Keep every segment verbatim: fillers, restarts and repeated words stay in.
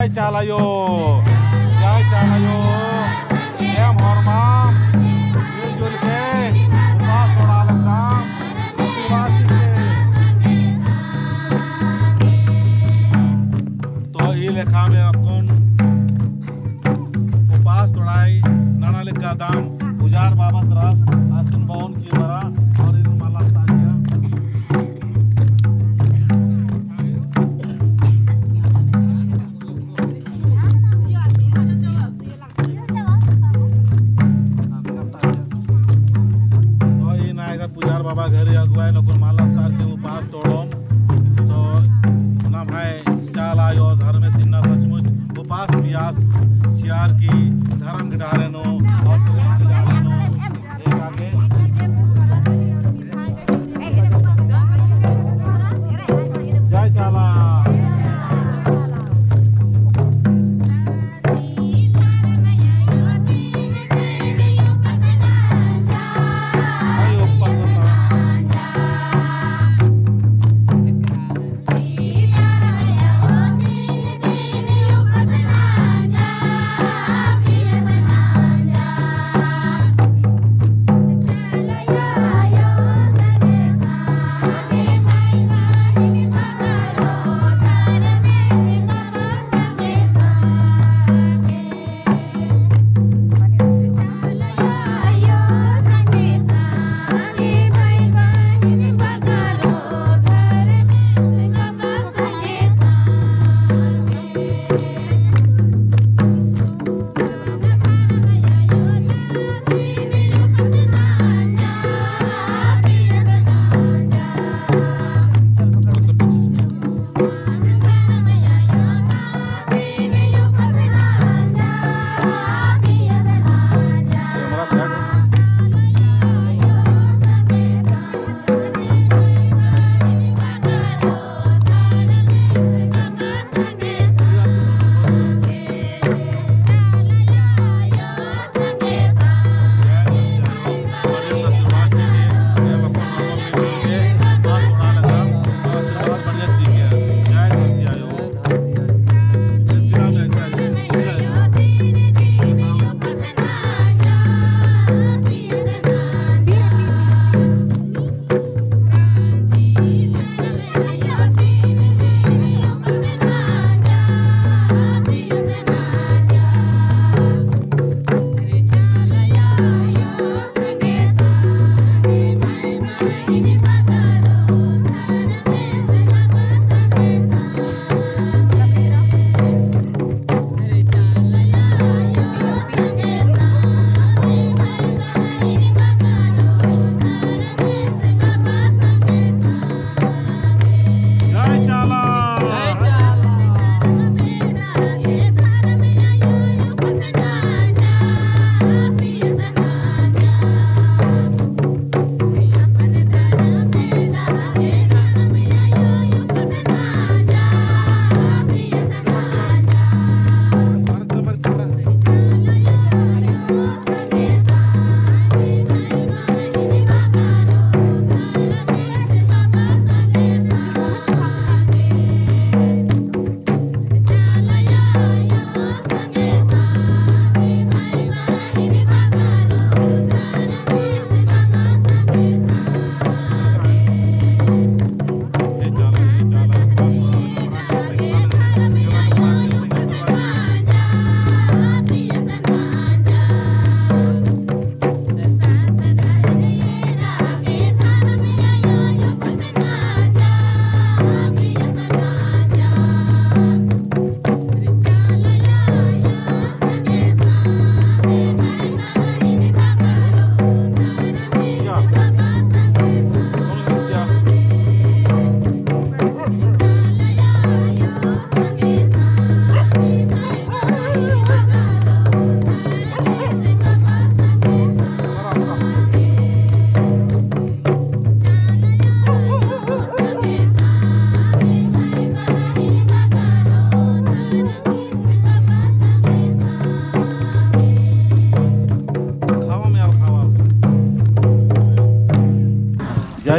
जय चाला आयो, जय चाला आयो। एम होरमा मिलजुल के उपास तोड़ा लगदम। तो ई लेखा में अक्कुन उपास तोड़ाई नना लगदम। पुजार बाबा तरफ आसिन बओन की बरा और इन माला ताजिया। तो ई नायगर पुजार बाबा घरे अगुवाई नकुन माला तार के उपास तोड़ोम। तो नम्है चाला आयो और धर्मेस इन्ना सचमुच उपास पियास चिअर की धर्म के डहरे नू और प्रेम के डहरे नू एक आगे। जय चाला।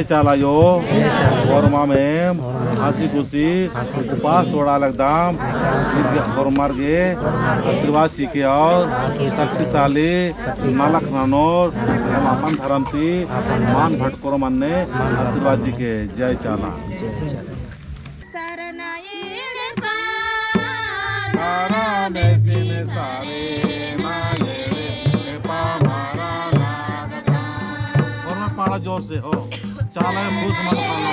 चाला आयो, होरमाम एम हँसी खुशी उपास तोड़ा लगदम, होरमर गे आशीर्वाद चिके और शक्तिशाली मलख ननोर, एम अपन धर्म ती मल भटकोर मन्ने आशीर्वाद चिके। जय चाला। और पाड़ा जोर से हो। चाला खुश मन पाला।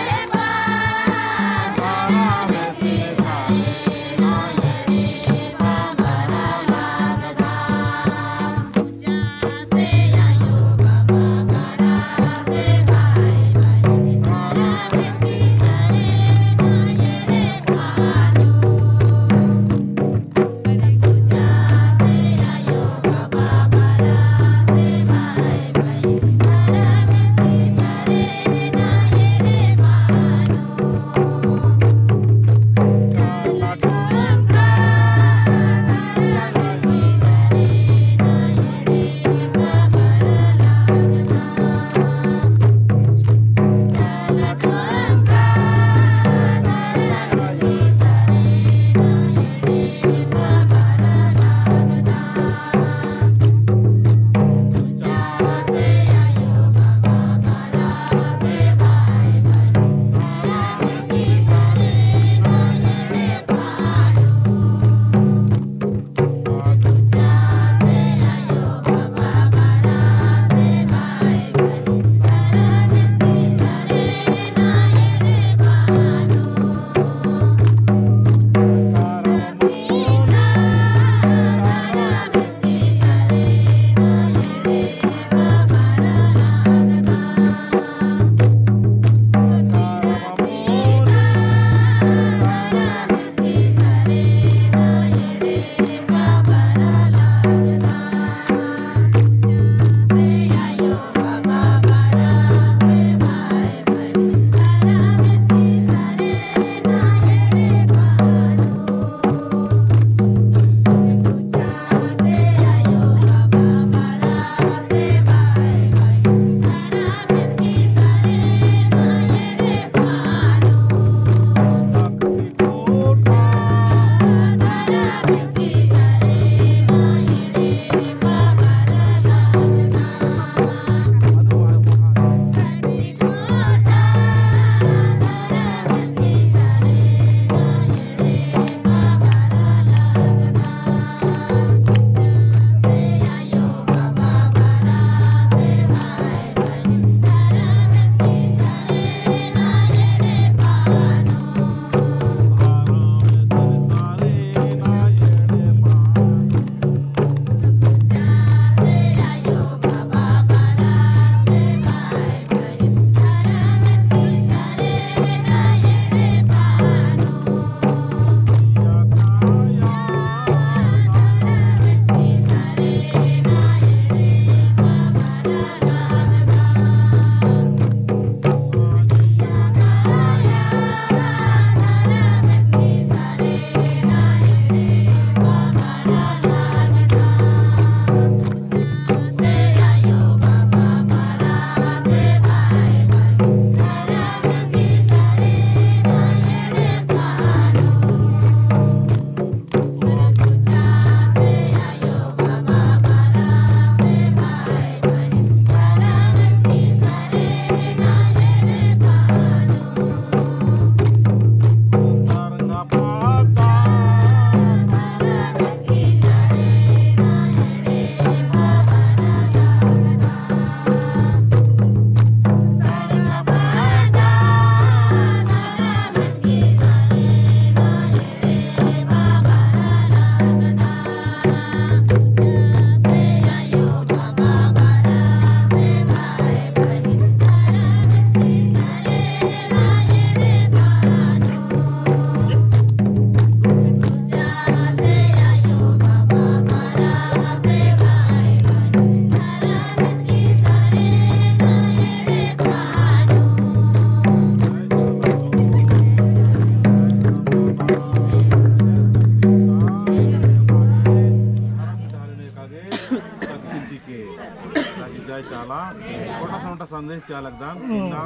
संदेश चिआ लगदन, इन्ना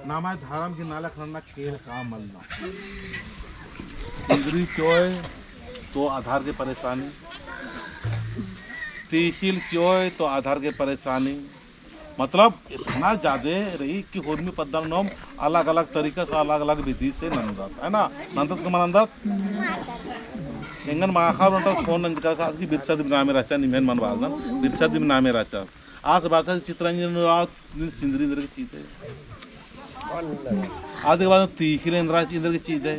नम्है धरम गही नलख नन्ना केल काम मलना। सिंदरी चिओय तो आधार गे परेशानी, तिख़िल चिओय तो आधार गे परेशानी, मतलब इतना जादे रई कि होरमी पद्दा नू नम अलग-अलग तरीका से, अलग-अलग विधि से नन्दत, है ना? नन्दत का मल नन्दत? एंगन माख़ा ओन्टा फोन नंजका सा, आस गही बिरसा दिम नामे रहचा, निम्है एन मल बअदन, बिरसा दिम नामे रहचा। आस बाचस चितरंजन उराँव नीन सिंदरी एन्देरगे चिदय। अदी के बाद तिख़िल एन्देर चिदय।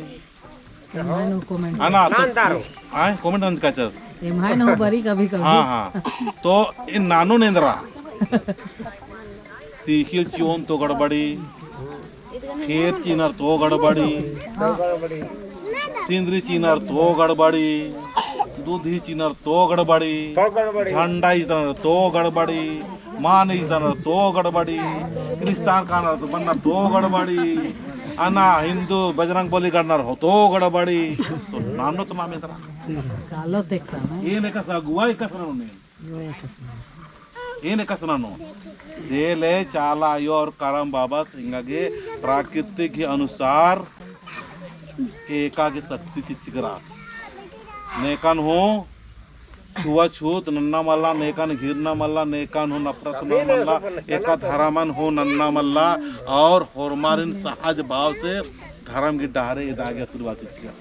एम्है नू comment। हाँ ना, तो, आय, comment नंजका चा। एम्है नू बरी कभी कभी। हाँ, हाँ। तो ए नानू एन्देरा। तिख़िल चिओन तो गड़बड़ी, ख़ेर चिअनर तो गड़बड़ी, सिंदरी चिअनर तो गड़बड़ी, दूधी चिअनर तो गड़बड़ी, झंडा इजदनर तो गड़बड़ी, मान इजदनर तो गड़बड़ी, क्रिस्तान कानर तो बन्नर तो गड़बड़ी, अना हिन्दू बजरंग बली गड़नर हो तो गड़बड़ी, तो नानो तो मामे तरा। कालो तेक सामने। एन एकासे अगुवाई एकासे ननोन। एन एकासे ननोन। से ले चाला आयो और करम बाबस एंगा गे प्राकृतिक ही अनुसार एका गे शक्ति चिच्चकरा। नेकन हूँ छुआछूत नन्ना मल्ला, नेकन घिरना मल्ला, नेकन हूँ नफरत नन्ना मल्ला, एका धरमन हूँ नन्ना मल्ला, और होरमारिन सहज भाव से धरम गही डहरे एदा गे आशीर्वाद चिच्चका।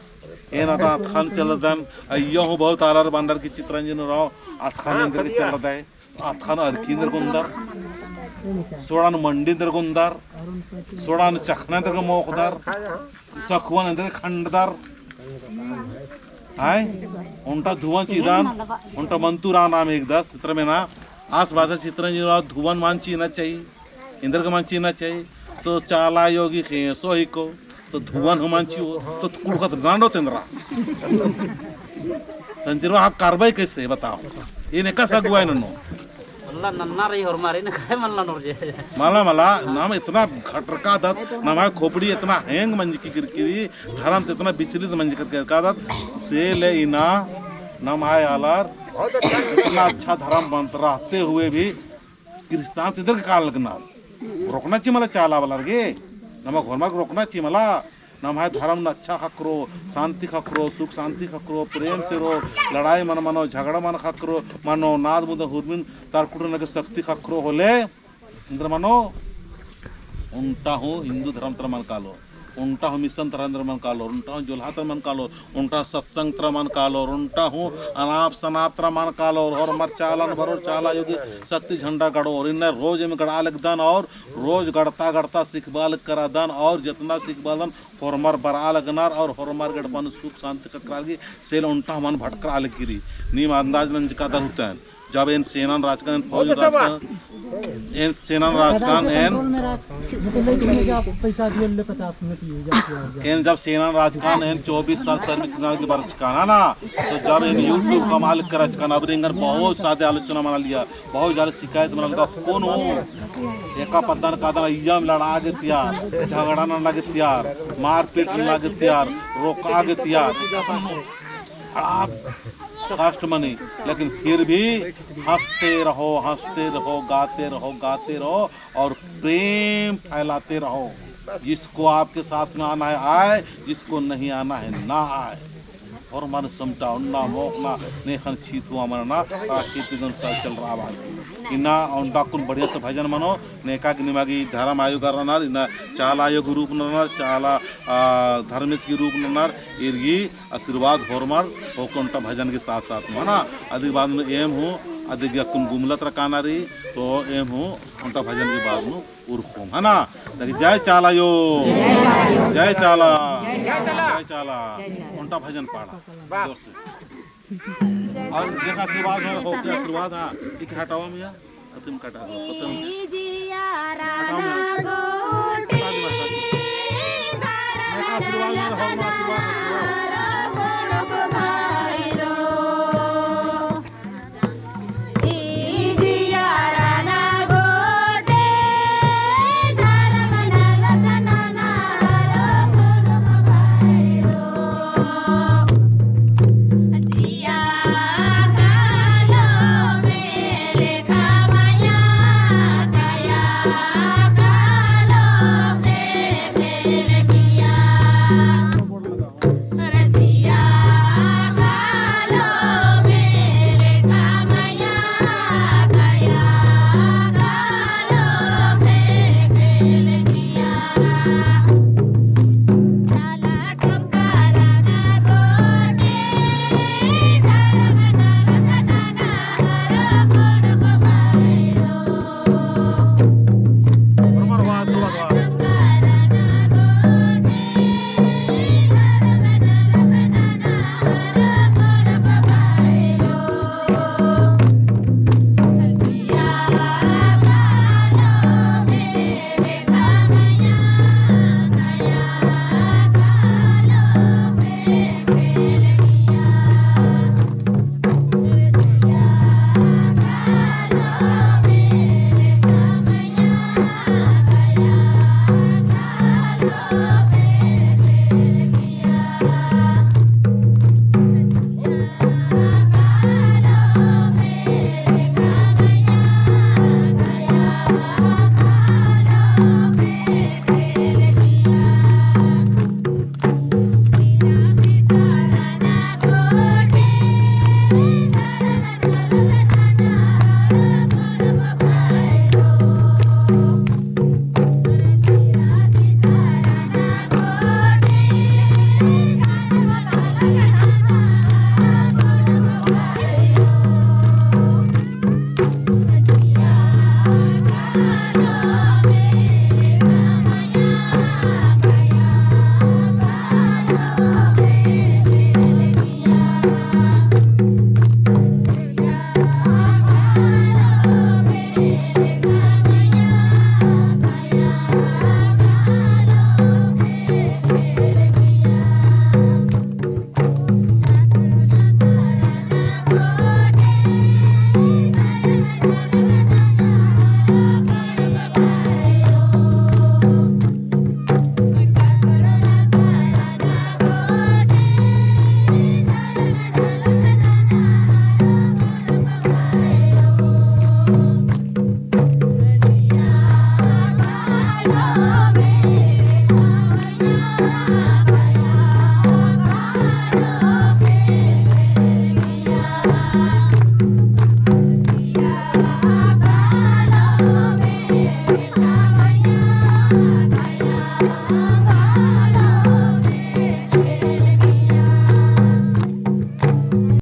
एन अता अतख़न चलदन, अइय्या हूँ बहुत आलर बअनर की चितरंजन उराँव अतख़न एन्देरगे चलदय। अतख़न अरखी एन्देरगे ओन्दर, सोड़ान मंडी एन्देरगे ओन्दर, सोड़ान चखना एन्देरगे मोख़दर, सखुअन एन्देरगे खंडदर। आय, ओन्टा धुवन चिअदन, ओन्टा मंतुरा नाम एकदस, इतरा मेना, आस बाचस चितरंजन उराँव धुवन मल चिअना चाही। एन्देरगे मल चिअना चाही, तो चाला आयो गही ख़ेंसो हिको, तो धुवन हूँ मल चिओ, तो कुँड़ुख़त नानो तेंदरा। संजरवा आप कार्रवाई कैसे बताओ? एन एकासे अगुवाई ननोन। मल्ला नन्ना रई होरमारिन, काहे मल्ला ननोर जे। मला, मला, नाम इतना घटरकादत, नम्है खोपड़ी इतना हैंग मंजकी किरकिरी, धरम ते इतना विचलित मंजकी किरकादत, से ले इन्ना, नम्है आलर, इतना अच्छा धरम बनत रहते हुए भी, क्रिस्तान ती एन्देरगे काला लगनर। रोकना ची मला चाला आलर गे। नमा होरमर रोकना ची मला। नम्है धरम नू अच्छा ख़क्खरो, शांति ख़क्खरो, सुख शांति ख़क्खरो, प्रेम से रओ, लड़ाई मल मनो, झगड़ा मल ख़क्खरो, मनो नाद मुदा हुरमिन तरकुटना गे शक्ति ख़क्खरो होले, एन्देर मनो, ओन्टा हूँ हिन्दू धरम तरा मल कालोर। ओन्टा हूँ मिशन तरा एन्देर मल कालोर, ओन्टा हूँ जोल्हा तरा मल कालोर, ओन्टा सत्संग तरा मल कालोर, ओन्टा हूँ अनाप सनाप तरा मल कालोर, होरमर चालन बरओर, चाला आयो गही शक्ति झंडा गड़ओर, इन्ना रोज एम गड़आ लगदन और रोज गड़ता गड़ता सिखबआ लगदन और जेतना सिखबआ लगदन होरमर बरआ लगनर और होरमर गे एड़पा नू सुख शांति ख़क्खरआ लगी, से ले ओन्टा हूँ मल भटकरआ लगी रई। नीम अंदाज मंजकादर हुतन। जब एन सेना नू रहचकन, एन फौज नू रहचकन, एन सेना नू रहचकन, एन, एन जब सेना नू रहचकन, एन चौबीस साल service नना गे बरचकन, है ना? तो जब एन YouTube कमआ लगदन, अबड़े एंगन बहुत सारे आलोचना मना लगिया, बहुत ज्यादा शिकायत मना लगिया, कौन हो? एका पद्दा नू कादन, इय्या में लड़आ गे तैयार, झगड़ा नना गे तैयार, मारपीट नना गे तैयार, रोकआ गे तैयार। आप कष्ट मनी, लेकिन फिर भी हँसते रहो, हँसते रहो, गाते रहो, गाते रहो और प्रेम फैलाते रहो। जिसको आपके साथ में आना है आए, जिसको नहीं आना है ना आए। और मन समटा उन्ना मोख़ना नेखन छीत हुआ मनना, प्राकृतिक अनुसार चल रहा बात। इन्ना ओन्टा कुन बढ़िया से भजन मनो, नेका गे निमा गे धरम आयो गर रअनर, इन्ना चाला आयो गही रूप नू रअनर, चाला, आ, धर्मेस गही रूप नू रअनर, ईर गही आशीर्वाद होरमर होके ओन्टा भजन गही साथ साथ में, है ना? अदी गही बाद में एम हूँ, अदी गही अक्कुन गुमला तरा काना रई, तो एम हूँ ओन्टा भजन गही बाद में उरखोम, है ना? ताकि जय चाला आयो, जय चाला, जय चाला। ओन्टा भजन पाड़ा, जोर से। और देखा आशीर्वाद है, होके आशीर्वाद, हाँ, एक हटावा मिया। तुम कटा दो, पता नहीं। हटाओ ना। हटा दो, हटा दो। मैं का आशीर्वाद में रहूँ, मैं आशीर्वाद रखूँ।